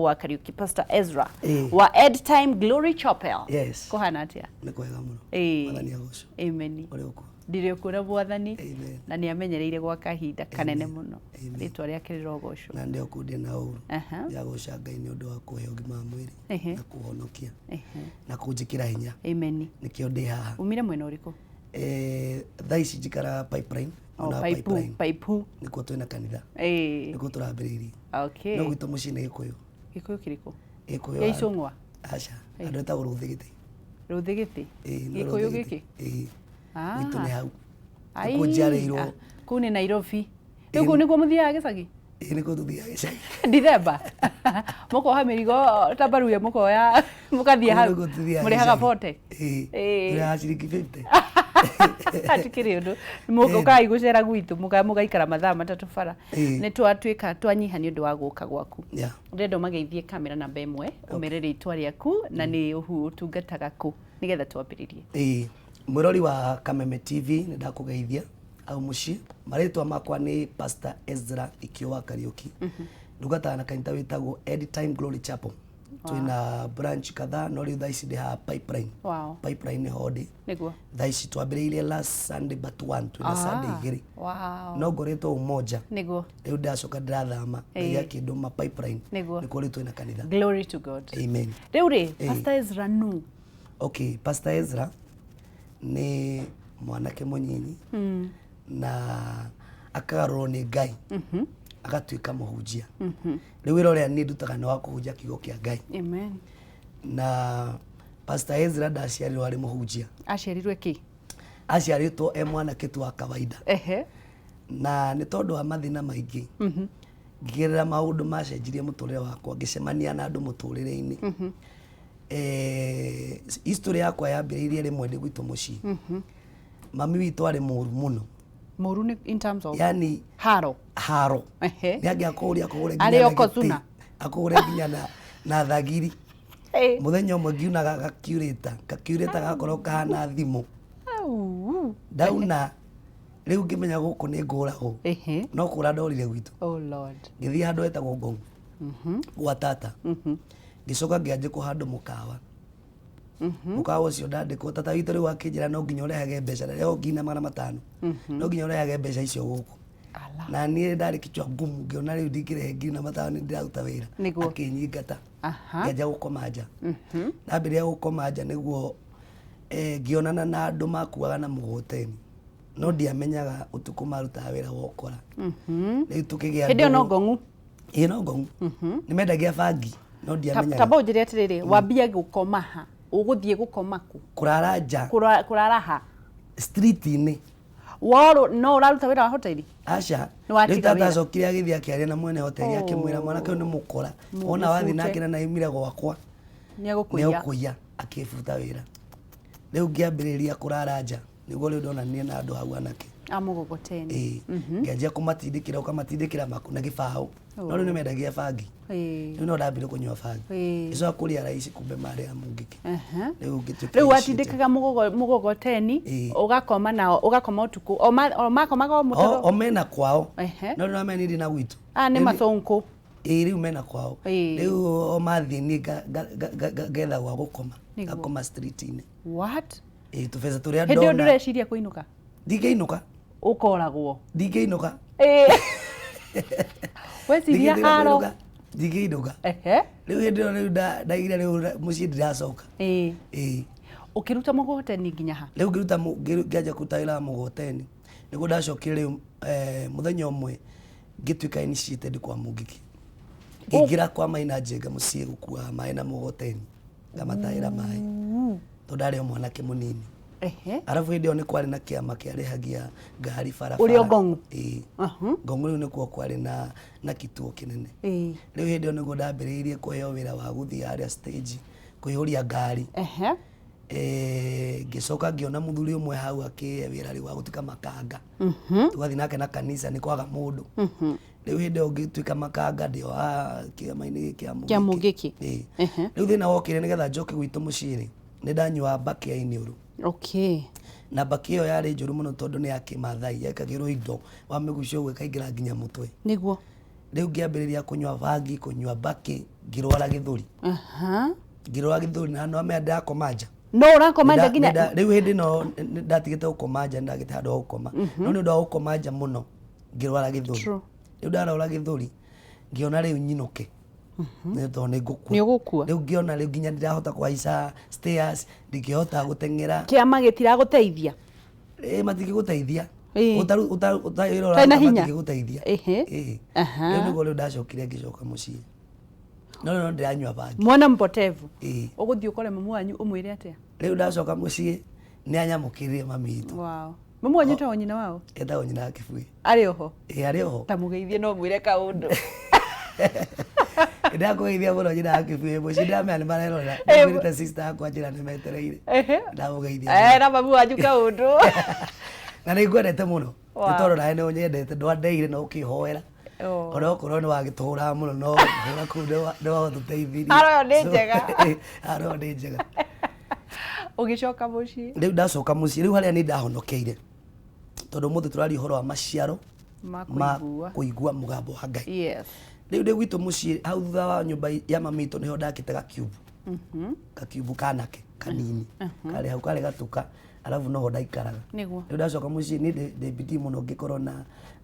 Wa Kariuki, Pastor Ezra Ĩĩ. wa Ed Time Glory Chapel. Yes. Kũhana atĩa? Nĩ kwega mũno. Ĩĩ. Mwathani agocwo. Amen. Ũrĩ ũkuo. Ndirĩ ũkuo na Mwathani. Amen. Na nĩ amenyereire gwa kahinda kanene Amen. mũno. Amen. Rĩtwa rĩake rĩrogocwo. Na ndĩ okuo ndĩ na ũru. Aha. Ndĩragoca Ngai nĩ ũndũ wa kũhe ũgima wa mwĩrĩ Ehe. na kũhonokia Ehe. na kũnjĩkĩra hinya. Amen. Nĩkĩo ndĩ haha. Umire mwena ũrĩkũ? Thaa ici njikaraga Pipeline. Oh, Mwena wa Paipu. Pipeline. Paipu. Nĩkuo twĩna kanitha. Ĩĩ. Nĩkuo tũrambĩrĩirie. Okay. No gwitũ mũciĩ nĩ Gĩkũyũ. Gĩkũyũ kĩrĩkũ? Gĩkũyũ. Gĩa Icũng'wa? Aca. Andũ etagwo Rũthĩgĩtĩ. Rũthĩgĩtĩ? Ĩĩ, no Gĩkũyũ Rũthĩgĩtĩ. gĩkĩ? Ĩĩ. Ah. Gwitũ nĩ hau. Ai, Nĩkuo njiarĩirwo. ah, Kũu nĩ Nairobi. Rĩu kũu nĩkuo mũthiaga gĩcagi? Ĩĩ nĩkuo tũthiaga gĩcagi. Dithemba mũkoha mĩrigo ta mbaruya mũkoya mũkathiĩ Kũu hau nĩkuo tũthiaga mũrĩhaga gĩcagi. bote. Ĩĩ. Ĩĩ. Tũrĩhaga ciringi 50. Hatikĩrĩ ũndũ. Ũkai gũcera gwitũ mũgaikara mathaa 3 bara. Ĩĩ. Nĩ twatuĩka twanyiha nĩ ũndũ wa gũka gwaku. Yeah. Ndĩrenda ũmageithie kamera namba 1, ũmere rĩtwa rĩaku na nĩ ũtungataga kũ nĩgetha twambĩrĩrie. Ĩĩ. Mwĩrori wa Kameme TV nĩ ndakũgeithia au mũciĩ. Marĩtwa makwa nĩ Pastor Ezra Ikio wa Kariũki. Ndungataga na kanitha wĩtagwo End Time Glory Chapel. Twĩna branch kadhaa no rĩu thaa ici ndĩ haha Pipeline. Wow. Pipeline nĩho ndĩ. Nĩguo. Thaa ici twambĩrĩirie last Sunday but one, twĩna Sunday 2. Wow. No ngoretwo Umoja. Nĩguo. Rĩu ndacoka ndĩrathama. Ngai akĩndũma Pipeline. Nĩguo. Nĩkuo rĩu twĩna kanitha. Glory to God. Amen. Rĩu rĩ, Pastor Ezra nũ? Okay, Pastor Ezra nĩ mwanake mũnyinyi na akagarũrwo nĩ Ngai agatuĩka mũhunjia. Rĩu wĩra ũrĩa niĩ ndutaga nĩ wa kũhunjia kiugo kĩa Ngai. Amen. Na Pastor Ezra ndaciarirwo arĩ mũhunjia. Aciarirwe kĩ? Aciarĩtwo e mwanake tu wa kawaida. Ehe. Na nĩ tondũ wa mathĩna maingĩ ngĩgerera maũndũ macenjirie mũtũrĩre wakwa, ngĩcemania na andũ mũtũrĩre-inĩ. History yakwa yambĩrĩirie rĩmwe ndĩ gwitũ mũciĩ. Mami witũ arĩ mũru mũno. Mũru nĩ in terms of? Yani haro. Haro. Ehe. Nĩ angĩakũhũria akũhũre Arĩ nginya na gĩtĩ. Okozuna. Akũhũre nginya na thagiri. Mũthenya ũmwe ngiunaga gakiurĩta, gakiurĩta gakorwo kahana thimũ. Au. Ndauna rĩu ngĩmenya gũkũ nĩ ngũragwo. Ehe. No kũra ndorire gwitũ. Oh Lord. Ngĩthiĩ handũ hetagwo Ngong. Gwa tata. Ngĩcoka ngĩanjĩkwo handũ mũkawa. Mũkawa ũcio ndandĩkwo tata witũ rĩu akĩnjĩra no nginya ũrehage mbeca na rĩo nginya 500. No nginya ũrehage mbeca icio gũkũ. Ala. Na niĩ ndarĩ kichwa ngumu ngĩona rĩu ndingĩrehe 500,000 nĩ ndĩraruta wĩra. Nĩguo. Akĩnyingata. Aha. Ngĩanjia gũkoma nja. Ndambĩrĩria gũkoma nja nĩguo ngĩonana na andũ makuaga na mũgũteni. No ndiamenyaga ũtukũ marutaga wĩra wa ũkora. Rĩu tũkĩgĩa Hĩndĩ ĩyo no ndũgũ. ngong'u. Ĩĩ no ngong'u. Nĩ mendagia bangi no ndiamenyaga. Tamba ũnjĩre atĩrĩrĩ, wambia gũkoma ha? Ũgũthiĩ gũkoma kũ? Kũrara nja. Kũrara ha? Street-inĩ. Worũ, no ũraruta wĩra wa hoteli? Aca. Nĩ watiga Rĩu tata wĩra? acokire agĩthiĩ akĩaria na mwene hoteli akĩmwĩra mwanake ũyũ nĩ mũkora. Wona wathiĩ nake na naimire gwakwa. Nĩ egũkũiya. Nĩ egũkũiya. Akĩbuta wĩra. Rĩu ngĩambĩrĩria kũrara nja. Nĩguo rĩu ndonanire na andũ hau anake. A mũgogoteni. Ĩĩ. Ngĩanjia kũmatindĩkĩra, ũkamatindĩkĩra na gĩbaũ. No rĩu nĩ mendagia bangi. Ĩĩ. Rĩu no ndambire kũnyua bangi. Ĩĩ. Ngĩcoka kũrĩa raici kumbe marĩ a mũngĩkĩ. Aha. Rĩu ngĩtuĩka Rĩu icite. watindĩkaga mũgogoteni, Ĩĩ. ũgakoma nao, ũgakoma ũtukũ. O makomaga o mũtaro? O mena kwao. Ehe. No rĩu namenye ndĩ na gwitũ. Ah, nĩ Rĩu mathũngũ. Ĩĩ, rĩu mena kwao. Ĩĩ. Rĩu o mathiĩ niĩ ngetha gwa gũkoma. Nĩguo. Ngakoma street-inĩ. What? Ĩĩ, tũbeca tũrĩa Hĩndĩ ĩyo ndona. ndũreciria kũinũka? Ndingĩinũka. Ũkoragwo. Ndingĩinũka. Ĩĩ. Weciria Ndingĩtiga haro. kũinũka. Ndingĩinũka. Ehe. Rĩu hĩndĩ ĩyo rĩu ndaigire rĩu mũciĩ ndiracoka. Ĩĩ. Ĩĩ. Ũkĩruta mũgogoteni nginya ha? Rĩu ngĩruta ngĩanjia kũruta wĩra wa mũgogoteni. Nĩguo ndacokire rĩu mũthenya ũmwe ngĩtuĩka initiated kwa Mũngĩkĩ. Ngĩingĩra kwa Maina Njenga mũciĩ gũkua maĩ na mũgogoteni. Ngamatahĩra maĩ. Tondũ ndarĩ o mwanake mũnini. Ehe. Arabu hĩndĩ ĩyo nĩ kwarĩ na kĩama kĩarĩhagia ngari barabara. Ũrĩ o Ngong'u? Ĩĩ. Aha. Ngong'u rĩu nĩkuo kwarĩ na kituo kĩnene. Ĩĩ. Rĩu hĩndĩ ĩyo nĩguo ndambĩrĩirie kũheo wĩra wa gũthiĩ harĩa stage kũihũria ngari. Ehe. Ngĩcoka ngĩona mũthuri ũmwe hau akĩhe wĩra rĩu wa gũtuĩka makanga. Tũgathiĩ nake na kanitha nĩ kwaga mũndũ. Rĩu hĩndĩ ĩyo ngĩtuĩka makanga ndĩ o haha kĩama-inĩ gĩkĩ kĩa Kĩa Mũngĩkĩ. Ĩĩ. Ehe. Rĩu thĩna wokire nĩgetha njoke gwitũ mũciĩ rĩ, nĩ ndanyuaga mbakĩ ya iniũrũ. Okay. Na mbakĩ ĩyo yarĩ njũru mũno tondũ nĩ ya kĩmathai, yekagĩrwo indo, wamĩgucia ũguo ĩkaingĩra nginya mũtwe. Nĩguo. Rĩu ngĩambĩrĩria kũnyua bangi, kũnyua mbakĩ. Ngĩrwara gĩthũri. Aha. Ngĩrwara gĩthũri na no amenya ndĩrakoma nja. No ũrakoma nja Nĩnda- nginya rĩu hĩndĩ ĩno ndatigĩte gũkoma nja, nĩndagĩte handũ ha gũkoma, no nĩ ũndũ wa gũkoma nja mũno ngĩrwara gĩthũri. True. Rĩu ndarwara gĩthũri ngĩona rĩu nyinũke nĩ tondũ nĩ ngũkua. Nĩ ũgũkua. Rĩu ngĩona rĩu nginya ndirahota kũhaica stairs, ndingĩhota gũteng'era. Kĩama gĩtiragũteithia. Ĩ, matingĩgũteithia. Ĩ. Wĩra Ũtarĩ na ũraruta hinya. matingĩgũteithia. Ĩhĩ. Ĩ. Aha. Rĩu nĩguo rĩu ndacokire ngĩcoka mũciĩ, no rĩu no ndĩranyua bangi. Mwana mpotevu. Ĩ. Ũgũthiĩ ũkore mamu wanyu ũmwĩre atĩa? Rĩu ndacoka mũciĩ nĩ anyamũkĩrire mami witũ. Wow. Mamu wanyu etagwo nyina wao? Etagwo nyina wa Kĩbui. Arĩ oho? Ĩ, arĩ oho. Ta mũgeithie no mwĩre kaũndũ. Ndakũgeithia mũno nyina wa Kĩbui mũciĩ, ndamenya nĩ marerora. Ĩ, Ndĩmwĩrĩte sister yakwa njĩra nĩ metereire. Ehe. Ndamũgeithia. Eh, na mamu wanyu kaũndũ. Na nĩ ngwendete mũno Wow. nĩ tondũ nawe nĩ ũnyendete, ndwandeire na ũkĩhoera. Oh. Ona okorwo nĩ wagĩtũhũraga mũno, no hũra kũu nĩ wagũtũteithirie. Haro ĩyo nĩ njega. Haro ĩyo nĩ njega. Ũgĩcoka mũciĩ. Rĩu ndacoka mũciĩ, rĩu harĩa nĩ ndahonokeire, tondũ ũmũthĩ tũraria ũhoro wa maciaro Ma ma kũigua. kũigua mũgambo wa Ngai. Yes. Rĩu ndĩ gwitũ mũciĩ hau thutha wa nyũmba ya mami witũ nĩho ndakĩte gakiubu, gakiubu kanake kanini karĩ hau, karĩ gatuka, arabu noho ndaikaraga. Nĩguo. Rĩu ndacoka mũciĩ niĩ ndĩ bidii mũno ngĩkorwo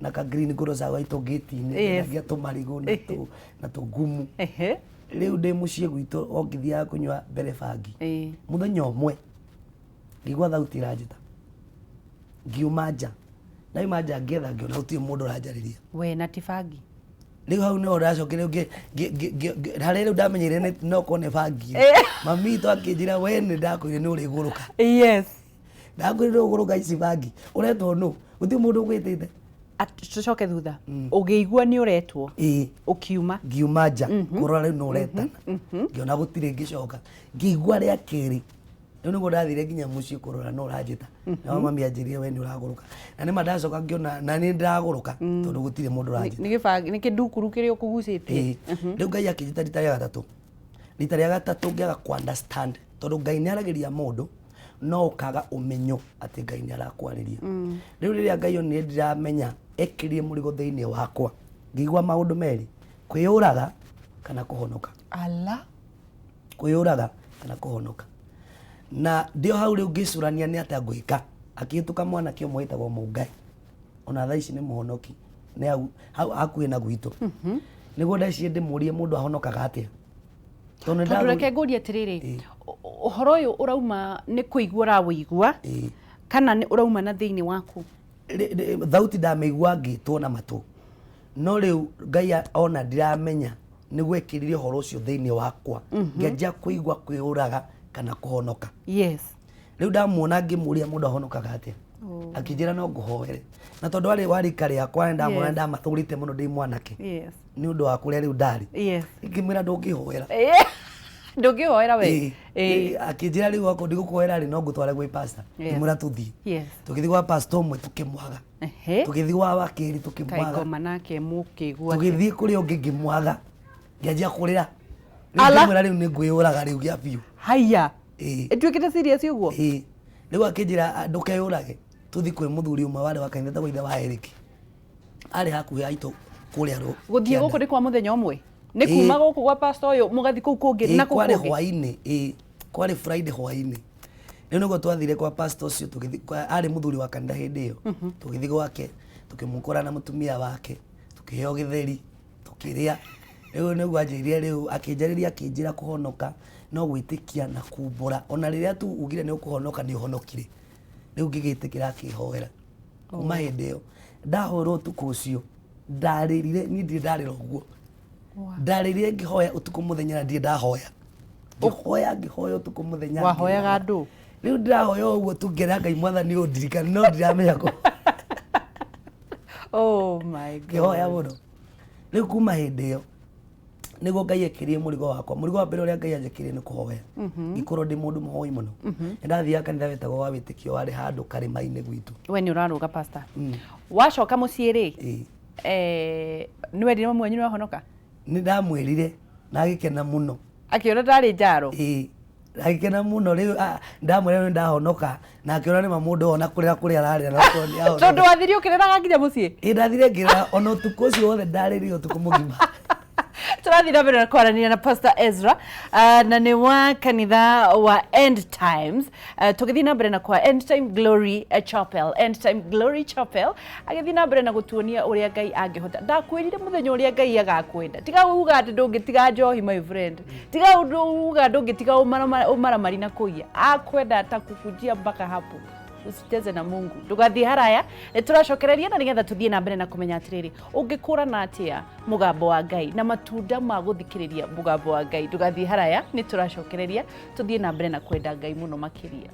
na ka green grocer gwaitũ gate-inĩ. Ngendagia tũmarigũ na tũngumu. Ehe. Rĩu ndĩ mũciĩ gwitũ o ngĩthiaga kũnyua mbere bangi. Ĩĩ. Mũthenya ũmwe ngĩigua thauti ĩranjĩta, ngiuma nja, ndauma nja ngĩetha ngĩona gũtirĩ mũndũ ũranjarĩria. We na ti bangi. Rĩu hau nĩho ndacokire rĩu harĩa rĩu ndamenyire no korwo nĩ bangi. Mami witũ akĩnjĩra, we nĩ ndakwĩrire nĩ ũrĩgũrũka. Yes. Ndakwĩrire nĩ ũgũrũka ici bangi, ũretwo nũ? Gũtirĩ mũndũ ũgwĩtĩte. Tũcoke thutha. Ũgĩigua nĩ ũretwo. Ĩĩ. Ũkiuma. Ngiuma nja kũrora rĩu nĩ ũretana, ngĩona gũtirĩ, ngĩcoka ngĩigua rĩa kerĩ. Rĩu nĩguo ndathire nginya mũciĩ kũrora no ũranjĩta, nao mami anjĩrire we nĩ ũragũrũka, na nĩma ndacoka ngĩona na nĩ ndĩragũrũka tondũ gũtirĩ mũndũ ũranjĩta. Nĩ gĩbangi, nĩ kĩndukuru kĩrĩa ũkũgucĩtie. Ĩĩ. Rĩu Ngai akĩnjĩta rita rĩa gatatũ, rita rĩa gatatũ ngĩaga ku understand, tondũ Ngai nĩ aragĩria mũndũ no ũkaga ũmenyo atĩ Ngai nĩ arakwarĩria. Rĩu rĩrĩa Ngai onire ndiramenya, ekĩrire mũrigo thĩinĩ wakwa, ngĩigua maũndũ merĩ, kwĩyũraga kana kũhonoka. Ala. Kwĩyũraga kana kũhonoka. Na ndĩ o hau rĩu ngĩcũrania nĩ atĩa ngwĩka, akĩhĩtũka mwanake ũmwe wĩtagwo Mũngai, ona thaa ici nĩ mũhonoki, nĩ hau hau hakuhĩ na gwitũ. Nĩguo ndecirie ndĩmũrie mũndũ ahonokaga atĩa, tondũ nĩ Tondũ reke ngũrie atĩrĩrĩ, Ĩĩ. Ũhoro ũyũ ũrauma nĩ kũigua ũrawĩigua Ĩĩ. kana nĩ ũrauma na thĩinĩ waku? Thauti ndamĩigua ngĩtwo na matũ, no rĩu Ngai ona ndiramenya nĩguo ekĩrire ũhoro ũcio thĩinĩ wakwa, ngĩanjia kũigua kwĩyũraga kana kũhonoka. Yes. Rĩu ndamuona ngĩmũria mũndũ ahonokaga atĩa, akĩnjĩra no ngũhoere, na tondũ arĩ wa rika rĩakwa ndamuona. Yes. Ndamathũrĩte mũno ndĩ mwanake Yes. nĩ ũndũ wa kũrĩa rĩu ndarĩ. Yes. Ngĩmwĩra ndũngĩhoera. Ndũngĩhoera we. Ĩĩ. Ĩĩ. Ĩĩ, akĩnjĩra rĩu okorwo ndigũkũhoera rĩ, no ngũtware gwĩ pastor. Yes. Ngĩmwĩra tũthiĩ. Yes. Tũgĩthiĩ gwa pastor ũmwe tũkĩmwaga. Ehe. Tũgĩthiĩ gwa wa kerĩ tũkĩmwaga. Kaingoma nake mũkĩigua. Tũgĩthiĩ kũrĩ ũngĩ ngĩmwaga, ngĩanjia kũrĩra. Rĩu Ala. ngĩmwĩra rĩu nĩ ngwĩyũraga rĩu gĩa biũ. Haiya. Ĩĩ. Ĩtuĩkĩte serious ũguo? Ĩĩ. Rĩu akĩnjĩra, "Ah, ndũkeyũrage, tũthiĩ kwĩ mũthuri ũmwe warĩ wa kanitha etagwo ithe wa Eric, arĩ hakuhĩ haitũ kũrĩa Gũthiĩ kĩanda. gũkũ nĩ kwa mũthenya ũmwe? Nĩ Ĩĩ. kuma gũkũ gwa pastor ũyũ mũgathiĩ kũu kũngĩ Ĩĩ, na kũu kwarĩ kũngĩ? hwainĩ. Ĩĩ, kwarĩ Friday hwainĩ. Rĩu nĩguo twathire kwa pastor ũcio, tũgĩthiĩ arĩ mũthuri wa kanitha hĩndĩ ĩyo. Tũgĩthiĩ gwake tũkĩmũkora na mũtumia wake, tũkĩheo gĩtheri tũkĩrĩa. Rĩu nĩguo anjĩrire, rĩu akĩnjarĩria, akĩnjĩra kũhonoka no gwĩtĩkia na kumbũra, ona rĩrĩa tu ugire nĩ ũkũhonoka nĩ ũhonokire. Rĩu ngĩgĩtĩkĩra, akĩhoera. Kuma hĩndĩ ĩyo ndahorwo ũtukũ ũcio ndarĩrire, niĩ ndirĩ ndarĩra ũguo. Ndarĩrire ngĩhoya ũtukũ mũthenya, na ndirĩ ndahoya, ngĩhoya ngĩhoya ũtukũ mũthenya. Wahoyaga ngĩhoya. ndũ? Rĩu ndĩrahoya ũguo tu ngĩra Ngai, Mwathani ũndirikane, no ndiramenya kũ. Oh my God. Ngĩhoya mũno. Rĩu kuma hĩndĩ ĩyo nĩguo Ngai ekĩrire mũrigo wakwa. Mũrigo wa mbere ũrĩa Ngai anjĩkĩrire nĩ kũhoya, ngĩkorwo ndĩ mũndũ mũhoi mũno. Nĩ ndathiaga kanitha wetagwo wa wĩtĩkio, warĩ handũ karĩma-inĩ gwitũ. We nĩ ũrarũga pastor. Wacoka mũciĩ rĩ, Ĩĩ. Nĩ werire mamu wanyu nĩ wahonoka? Nĩ ndamwĩrire na agĩkena mũno. Akĩona ndarĩ njaro. Ĩĩ, agĩkena mũno. Rĩu ndamwĩra nĩ ndahonoka, na akĩona nĩma mũndũ ona kũrĩra kũrĩa ararĩra no korwo nĩ ahonoka. Tondũ wathire ũkĩrĩraga nginya mũciĩ. Ĩĩ, ndathire ngĩrĩra ona ũtukũ ũcio wothe, ndarĩrire ũtukũ mũgima. Tũrathiĩ na mbere na kwaranĩria na Pastor Ezra, na nĩ wa kanitha wa End Times. Tũgĩthiĩ na mbere na kwa End Time Glory Chapel, End Time Glory Chapel, agĩthiĩ na mbere na gũtuonia ũrĩa Ngai angĩhota. Ndakwĩrire mũthenya ũrĩa Ngai agakwenda. Tiga uga atĩ ndũngĩtiga njohi, my friend. Tiga uga ndũngĩtiga ũmaramari na kũiya. Akwenda atakukujia mpaka hapo. Usicheze na Mungu. Ndũgathiĩ haraya, nĩ tũracokereria na nĩgetha tũthiĩ na mbere na kũmenya atĩrĩrĩ, ũngĩkũrana atĩa mũgambo wa Ngai na matunda ma gũthikĩrĩria mũgambo wa Ngai. Ndũgathiĩ haraya, nĩ tũracokereria tũthiĩ na mbere na kwenda Ngai mũno makĩria.